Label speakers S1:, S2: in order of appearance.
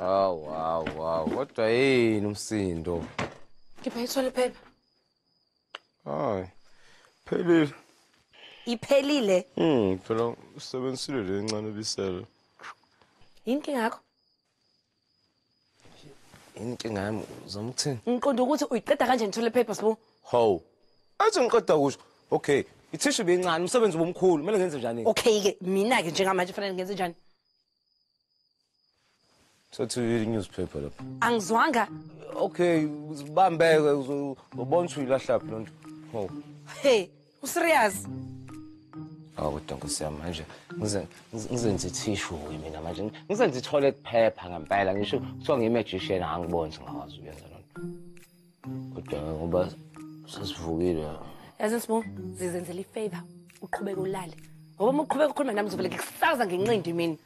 S1: Hawu hawu hawu, kodwa yini umsindo?
S2: Khipha i-toilet paper.
S1: Hayi. Phelile.
S2: Iphelile.
S1: Phela usebenzisile le ncane ebisele.
S2: Yini inkinga yakho?
S1: Inkinga yami uzama ukuthini?
S2: Ngiqonda ukuthi uyiqeda kanjani i-toilet paper, Sibu?
S1: Hawu. Athi ngiqeda kusho. Okay, ithishu beyincane, umsebenzi ubumkhulu, kumele ngenze njani?
S2: Okay-ke, mina-ke njengamanje kufanele ngenze njani?
S1: Thatha i-newspaper lapha.
S2: Angizwanga.
S1: Okay, uzibambeke uzobona ukuthi uyilahlaphi loo nto. Hawu.
S2: Hey, userious?
S1: Hawu kodwa nkosi yami manje ngizenze ithishu-ke mina manje. Ngizenze i-toilet paper ngempela, ngisho kuthiwa ngiyi-magician angiboni ukuthi ngingakwazi ukuyenza loo nto. Kodwa ngoba sesivukile.
S2: Yazi Sibu, zizenzela i-favor, uqhubeke ulale. Ngoba uma uqhubeka ukhuluma nami ngizovele ngikusaza ngenqindi mina.